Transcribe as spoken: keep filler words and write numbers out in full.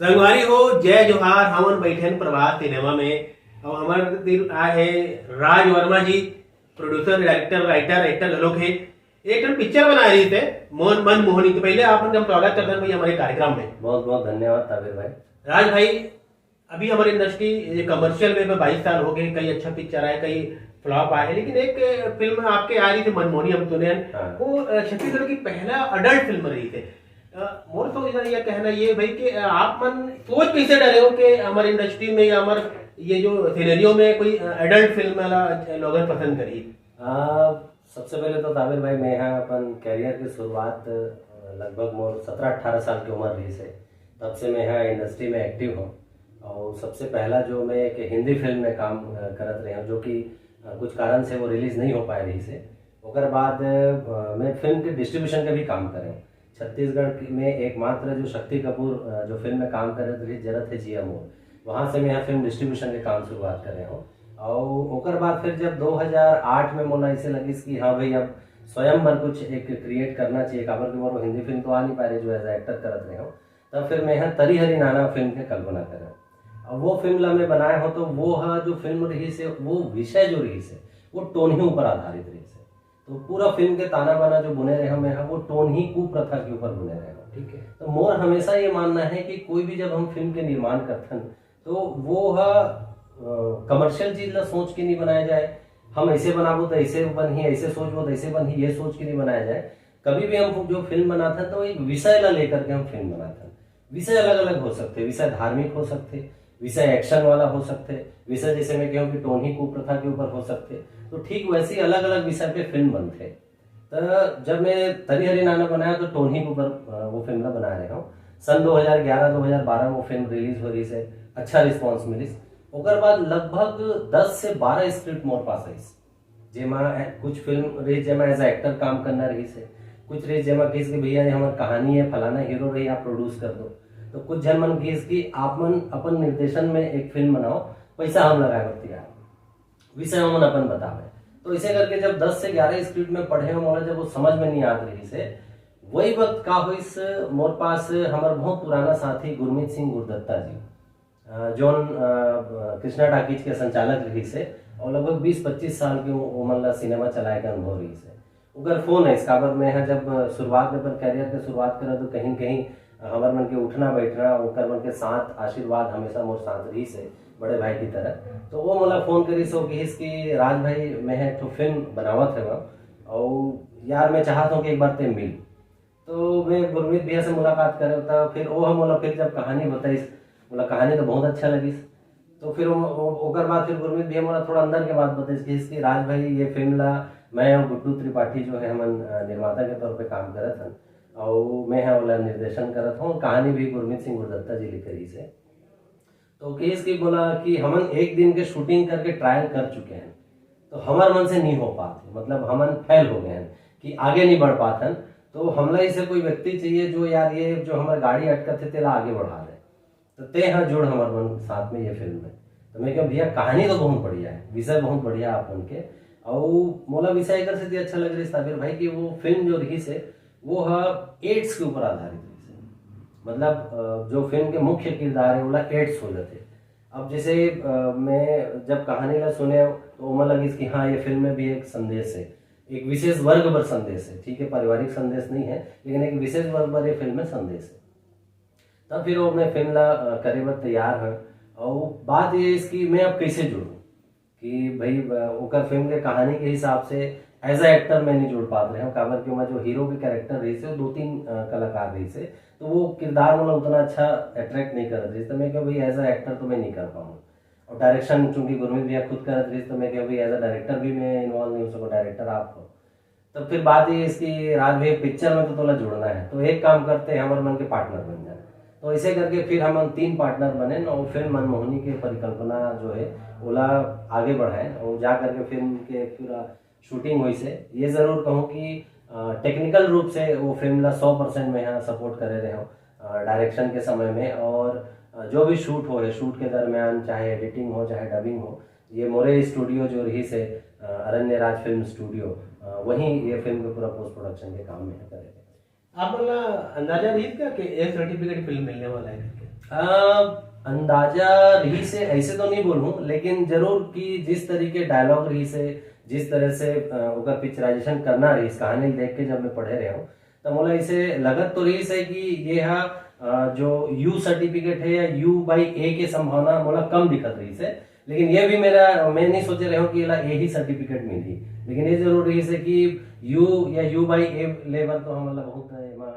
संगवारी हो, जय जोहार। हमन बैठे हन प्रभात सिनेमा में। अब हमर दिन आए हे राज वर्मा जी, प्रोड्यूसर, डायरेक्टर, राइटर, एक्टर घलोक हे। एक ठन पिक्चर बनाए रहिस हे, मोहन, मन मोहनी। तो पहले आप मन के हम स्वागत करथन भैया हमर कार्यक्रम में। बहुत बहुत धन्यवाद ताबिर भाई। राज भाई, अभी हमर इंडस्ट्री ये कमर्शियल वे में बाईस साल हो गए, कई अच्छा पिक्चर आए, कई फ्लॉप आए, लेकिन एक फिल्म आपके आ रही थी मनमोहनी, हम सुने हन। हाँ। वो, अ, छत्तीसगढ़ की पहला अडल्ट फिल्म रहिस हे। अ, मोर तो इधर ये कहना ये भाई कि, अ, आप मन सोच कैसे डरे हो कि हमर इंडस्ट्री में या हमर ये जो सिनेरियो में कोई, अ, अडल्ट फिल्म वाला लोगन पसंद करी? आ, सबसे पहले तो ताबिर भाई, मैं यहाँ अपन कैरियर के शुरुआत, अ, लगभग मोर सत्रह अठारह साल की उम्र रहिस हे, तब से मैं यहाँ इंडस्ट्री में एक्टिव हूँ। और सबसे पहला जो मैं एक हिंदी फिल्म में काम, अ, करत रहे हूँ, जो कि, अ, कुछ कारण से वो रिलीज नहीं हो पाए रहिस हे। ओकर बाद, अ, मैं फिल्म के डिस्ट्रीब्यूशन के भी काम करे हूँ। छत्तीसगढ़ के, में एकमात्र जो शक्ति कपूर, अ, जो फिल्म में काम करत रहिस, जरत हे जिया मोर, वहाँ से मैं यहाँ फिल्म डिस्ट्रीब्यूशन के काम शुरुआत करे हूँ। और ओकर बाद फिर जब दो हज़ार आठ में मोला ऐसे लगिस कि हाँ भाई, अब स्वयं बर कुछ एक क्रिएट करना चाहिए, काबर कि मोर हिंदी फिल्म तो आ नहीं पाए रहे, जो एज एक्टर करत रहे हूँ। तब फिर मैं यहाँ तरी हरी नाना फिल्म के कल्पना करे। अब वो फिल्म ला मैं बनाए हूँ, तो वो हा जो फिल्म रहिस हे, वो विषय जो रहिस हे, वो टोनही ऊपर आधारित रहिस हे। तो पूरा फिल्म के ताना बाना जो बुने रहे हूँ मैं, वो टोनही कुप्रथा के ऊपर बुने रहे हूँ। ठीक है। तो मोर हमेशा ये मानना है कि कोई भी जब हम फिल्म के निर्माण करथन, तो वो हा, अ, कमर्शियल चीज ला सोच के नहीं बनाया जाए, हम ऐसे बनाबो तो ऐसे बनही, ऐसे सोचबो तो ऐसे बनही, ये सोच के नहीं बनाया जाए। कभी भी हम जो फिल्म बनाथन, तो एक विषय ला लेकर के हम फिल्म बनाथन। विषय अलग अलग हो सकते, विषय धार्मिक हो सकते, विषय एक्शन वाला हो सकते, विषय जैसे मैं कहूँ कि टोनही कुप्रथा के ऊपर हो सकते। तो ठीक वैसे ही अलग अलग विषय पे फिल्म बनते। तो जब मैं तरी हरी नाना बनाया, तो टोनही के ऊपर, अ, वो फिल्म ला बना रहे हूँ। सन दो हज़ार ग्यारह दो हज़ार बारह में वो फिल्म रिलीज हो रहिस हे, अच्छा रिस्पॉन्स मिलिस। ओकर बाद लगभग दस से बारह स्क्रिप्ट मोर पास आइस, जेमा ए-, कुछ फिल्म रहिस, जेमा एज एक्टर काम करना रहिस हे, कुछ रहिस, जेमा कहिस कि भैया, ये हमर कहानी है, फलाना हीरो रही, आप प्रोड्यूस कर दो। तो कुछ झन मन कहिस कि आप मन अपन निर्देशन में एक फिल्म बनाओ, पैसा हम लगाए बर तैयार, विषय हमन अपन बतावे। तो इसे करके जब दस से ग्यारह स्क्रिप्ट में पढ़े हो मोला, जब वो समझ में नहीं आत रहिस हे, वही वक्त का होइस, मोर पास हमर बहुत पुराना साथी गुरमीत सिंह गुरदत्ता जी, अ, जोन, अ, कृष्णा टाकीज के संचालक रहिस हे और लगभग बीस पच्चीस साल के उ-, उमन ला सिनेमा चलाए के अनुभव रहिस हे। ओकर फोन आइस, काबर मैं ह जब शुरुआत में अपन कैरियर के शुरुआत करा, तो कहीं न कहीं हमर मन के उठना बैठना, ओकर मन के साथ आशीर्वाद हमेशा मोर साथ रहिस हे, बड़े भाई की तरह। तो वो मोला फोन करिस, वो कहिस कि राज भाई, मैं ह एक ठो फिल्म बनावत हवं, और यार, मैं चाहत हूँ कि एक बार ते मिल। तो मैं गुरमीत भैया से मुलाकात करे, तो फिर वो हम मोला फिर जब कहानी बताइस, मोला कहानी तो बहुत अच्छा लगिस। तो फिर वो, वो, ओकर बाद फिर गुरमीत भैया मोला थोड़ा अंदर के बात बताइस कि इसकी राज भाई, ये फिल्म ला मैं और गुड्डू त्रिपाठी जो है, हमन, अ, निर्माता के तौर पे काम करत हन, और मैं ह ओला निर्देशन करत हूँ। कहानी भी गुरमीत सिंह गुरदत्ता जी लिखे रहिस हे। तो कहिस कि बोला कि हमन एक दिन के शूटिंग करके ट्रायल कर चुके हैं, तो हमर मन से नहीं हो पात हे, मतलब हमन फेल हो गए हैं कि आगे नहीं बढ़ पात हन। तो हमला इसे कोई व्यक्ति चाहिए जो, यार, ये जो हमर गाड़ी अटकत हे, तेला आगे बढ़ा दे। तो ते ह जुड़ हमर मन साथ में ये फिल्म में। तो मैं कहा, भैया, कहानी तो बहुत बढ़िया है, विषय बहुत बढ़िया आप मन के, और मोला विषय एकर सेती अच्छा लग रहिस ताबिर भाई कि वो फिल्म जो रहिस हे, वो ह एड्स के ऊपर आधारित रहिस हे। मतलब, अ, जो फिल्म के मुख्य किरदार है, ओला एड्स हो जाते। अब जैसे, अ, मैं जब कहानी ला सुने, तो ओमा लगिस कि हाँ, ये फिल्म में भी एक संदेश है, एक विशेष वर्ग पर संदेश है। ठीक है, पारिवारिक संदेश नहीं है, लेकिन एक विशेष वर्ग पर ये फिल्म में संदेश है। तब फिर वो मैं फिल्म ला, अ, करे बर तैयार हूँ। और बात ये है इसकी, मैं अब कैसे जुड़ूँ कि भाई, अ, ओकर फिल्म के कहानी के हिसाब से एज अ एक्टर मैं नहीं जुड़ पात रहे हूँ, काबर कि ओमा जो हीरो के कैरेक्टर रहिस हे, वो दो तीन, अ, कलाकार रहिस हे, तो वो किरदार मोला उतना अच्छा अट्रैक्ट नहीं करत रहिस। तो मैं कहा, भाई, एज अ एक्टर तो मैं नहीं कर पाऊँ। और डायरेक्शन चूंकि गुरमीत भैया खुद करत रहिस, तो मैं कहा, भाई, एज अ डायरेक्टर भी मैं इन्वॉल्व नहीं हो सकूँ, डायरेक्टर आप हो। तब फिर बात ये इसकी, राज भाई, पिक्चर में तो तोला जुड़ना है, तो एक काम करते हैं, हमर मन के पार्टनर बन जाए। तो ऐसे करके फिर हमन तीन पार्टनर बने और फिल्म मनमोहनी के परिकल्पना जो है, ओला आगे बढ़ाए और जा करके फिल्म के पूरा शूटिंग होइस हे। ये जरूर कहूँ कि, अ, टेक्निकल रूप से वो फिल्म ला सौ परसेंट मैं यहाँ सपोर्ट करे रहे हूँ, अ, डायरेक्शन के समय में, और, अ, जो भी शूट हो है, शूट के दरमियान चाहे एडिटिंग हो, चाहे डबिंग हो, ये मोरे स्टूडियो जो रहिस हे, अ, अरण्य राज फिल्म स्टूडियो, अ, वहीं ये फिल्म के पूरा पोस्ट प्रोडक्शन के काम में करे रहे। आप मन ला अंदाजा रहिस का कि ए सर्टिफिकेट फिल्म मिलने वाला है करके? अंदाजा रहिस हे ऐसे तो नहीं बोलूँ, लेकिन जरूर कि जिस तरीके डायलॉग रहिस हे, जिस तरह से ओकर पिक्चराइजेशन करना रहिस, कहानी देख के जब मैं पढ़े रहे हूँ, तो मोला इसे लगत तो रहिस हे कि ये हा जो यू सर्टिफिकेट हे या यू बाई ए के संभावना मोला कम दिखत रहिस हे। लेकिन ये भी मेरा, मैं नहीं सोचे रहे हूँ कि एला ए ही सर्टिफिकेट मिलही, लेकिन ये जरूर रहिस हे कि यू या यू बाई ए लेवल तो हमन ला बहुत एमा